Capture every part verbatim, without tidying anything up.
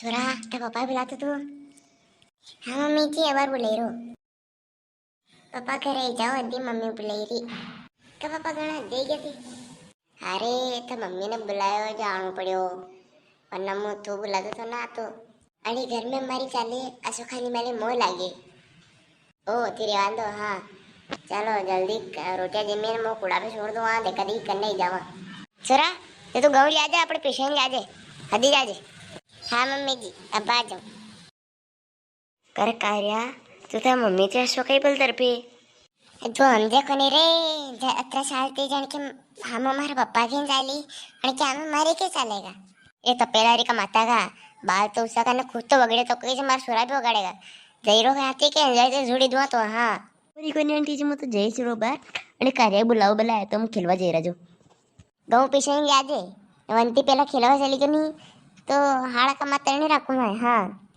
छोरा, तो पापा बुलातो तू। हाँ मम्मी जी, अबार बुलाई रो। पापा घरे ही जाओ, अद्दी मम्मी बुलाई री। का पापा घणा दे गया थी? अरे, तो मम्मी ने बुलायो, जाणो पड़्यो, वरना मु तू बुलातो तो ना तो। अरे, घर में मारी चाले, असो खाली माले मोह लागे। ओ, तेरे आंदो, हाँ। चलो, जल्दी क-, रोटियां जमीन मो कूड़ा पे छोड़ दो, वहाँ देखा देखी करने ही जावा। छोरा, ये तो गहूं ले आजे, अपने पिसई ने ले आजे, हदी जाजे। हाँ मम्मी जी, अब आ जाऊँ। कर कार्या, तू तो मम्मी ते असो कई बल तरफे? जो हम देखो नी रे, ज-, अतरा साल ते जान के हम हमारे पापा के चाली, अन क्या हम मारे के चालेगा? ये तो पेलारी का माता का, बाल तो उसा कने खुद तो बगड़े तो कई से मार सुरा भी बगाड़ेगा। जईरो के हाथी के अंदर से जुड़ी दुआ तो हाँ। पूरी कोनी आंटी जी, मु तो जई सुरो बार, अने कार्या बुलाओ बुलाया तो हम खिलवा जई रहा जो। गहूं पिसई ने ले आजे, वंती पेला खिलवा चली गई नी, तो हाड़ा का माता नी राखू मैं, हाँ।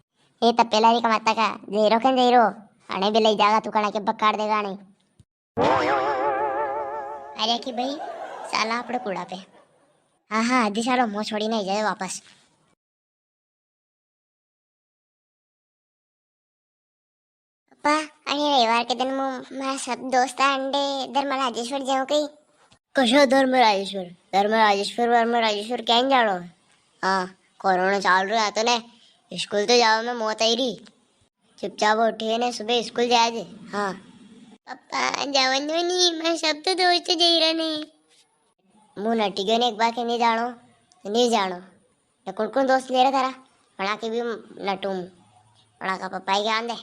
ये तो पेलारी का माता का, जईरो के जईरो, अने भी लई जागा तू कणा के बकाड़ देगा अने। अरे की भाई, साला आपड़े कूड़ा पे। हाँ, हाँ, अदी सालो मो छोड़ी ने जाए वापस। पापा, अने रविवार के दिन मु मारा सब दोस्त अंडे धर्मराजेश्वर जाऊं कई? कशो धर्मराजेश्वर? धर्मराजेश्वर, धर्मराजेश्वर क्या ही जानो? हाँ, कोरोना चाल रहा है तो ने, स्कूल तो जावा में मौत आई री। चुपचाप उठे ने सुबह स्कूल जाजे। हाँ। पापा, जावन दो नी, मारा सब तो दोस्त जई रहा ने। मु नटी गयो ने एक बार के नी जानो, नी जानो। ने कुण कुण दोस्त जई रहा थारा? वणा के भी नटू मु। वणा का पापा ही ज्ञान दे।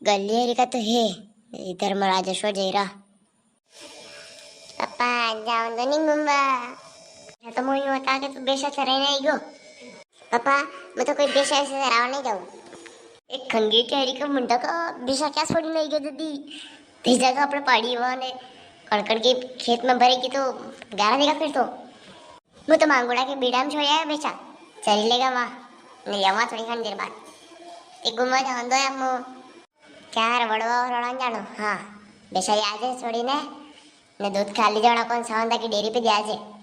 गलियरी का तो है, इधर महाराजेश्वर जई रहा। पापा, जावन दो नी घूमवा। या तो मोई होता के तू बेसा चराई नहीं गो। पापा, मैं तो कोई बेसा ऐसे चरावा नहीं जाऊँ। एक खंगे के हरी का मुंडा का बेसा क्या छोड़ी नहीं गयो दीदी? भेजा का अपने पाड़ी वाने कणकण के खेत में भरेगी तो गारा देगा फिर तो। मु तो मांगोड़ा के बीड़ा में छोड़या है बेसा, चली लेगा वहाँ, ले आवा थोड़ी घणी देर बाद। एक घूमवा जावन दो या मु क्या रे वड़वा और रड़ा जानो? हाँ, बेसा ले आजे छोड़ी ने, ने दूध खाली जाना कौन सावंदा की डेयरी पे दे आजे।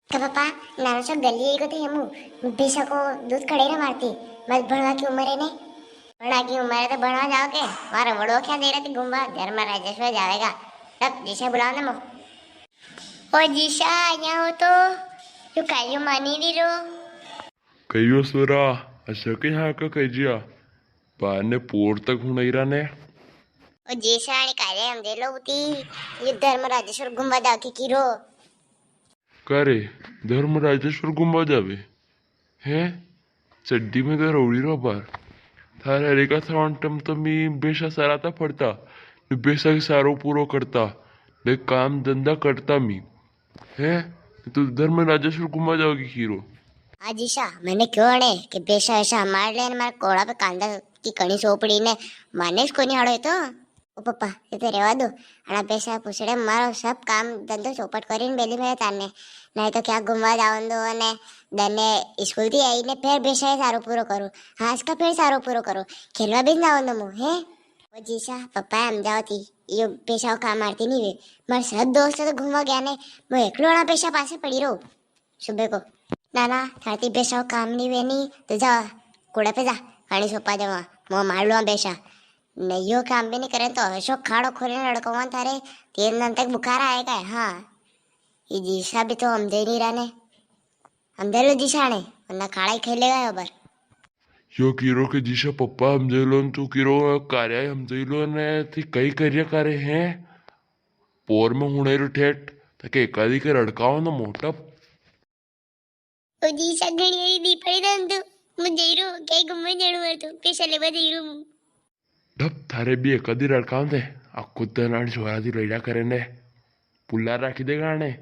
का पापा, नानो सो गली को तो हेमू, बेसा को दूध खड़े ना मारती, मत भणवा की उम्र है ने। भणवा की उम्र है तो भणवा जाओ के, मारा वड़वा क्या दे रहा थी घूमवा, घर में राजेश्वर जावेगा, तब जीसा बुलाओ ने मो। ओ जीसा, यहाँ हो तो, यो कायो मानी नी रो। कहियो सोरा, अच्छा के यहाँ का कह जिया, बार ने पोर तक हुणाई रहा ने। ओ जीसा, अने काले हम दे लो उती, ये धर्म राजेश्वर घूमवा जाओ के किरो। का रे, धर्म राजेश्वर घूमवा जावे? हैं? चड्डी में तो रौड़ी रो बार। थारे हरे का सावन टम तो मी बेसा सराता फरता, ने बेसा के सारो पूरो करता, ने काम धंधा करता मी। हैं? तू धर्म राजेश्वर घूमवा जाओगी हीरो? आ जीसा, मैंने क्यों ने कि बेसा ऐसा मार ले ने मारे कोड़ा पे कांदा की कणी सोपड़ी ने माने इसको नहीं हाड़ो है तो। ओ पापा, ये तो रेवा दो। अणा बेसा पूछड़े मारो सब काम धंधो चौपट करीन बेली मेरे ताने। नहीं तो क्या घूमवा जावन दो ने दने स्कूल थी आई ने फिर बेसा ही सारो पूरो करूँ। हाँ, इसका फिर सारो पूरो करूँ। खेलवा भी जावन दो मु, हैं? ओ जीसा, पापा हम जाओ थी। यो बेसा काम मारती नहीं वे। मारे सब दोस्त तो घूमवा गया ने, मु एकलो अणा बेसा पासे पड़ी रहूँ। सुबह को, "ना, ना, थारती बेसा काम नी वे नी, तो जा, कूड़ा पे जा, पानी सोपा देवा, मो मार लुआ बेसा।" ने यो काम भी नी करे तो ऐसो खाड़ो खोले लड़को वन थारे, तीन दिन तक बुखार आएगा, हाँ। ये जीसा भी तो हम दे नी रहा ने, हम दे लो जीसा ने, वरना खाड़ा ही खेलेगा यो बार। यो कीरो के जीसा पप्पा हम दे लो, तू कीरो कार्या हम दे लो ने, थी कई करिया करे हैं? पोर में हुणे रो ठेठ, ताके एकादी के रड़काओ ना मोटप। ओ जीसा घणी आई दी पड़ी दान तू, मु जई रो, कई घूमवा जाणू है तू, पैसा लेवा जई रो मु। ढप थारे भी एकादी रड़काओ दे, आखो दन आण छोरा दी लड़्या करे ने, पुल्ला राखी देगा आणे।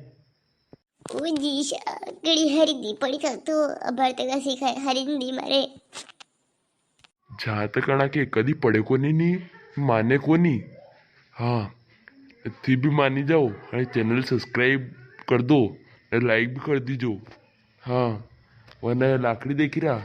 ओ जीसा घणी हरी दी पड़ी था तू, अबार तक ऐसी खाए हरी नी दी मारे। जहाँ तक अणा के कदी पड़े कोनी नी, माने कोनी। हाँ, थी भी मानी जाओ, अने channel subscribe कर दो, ने like भी कर दीजो। हाँ, वरना ये लाकड़ी देखी रहा,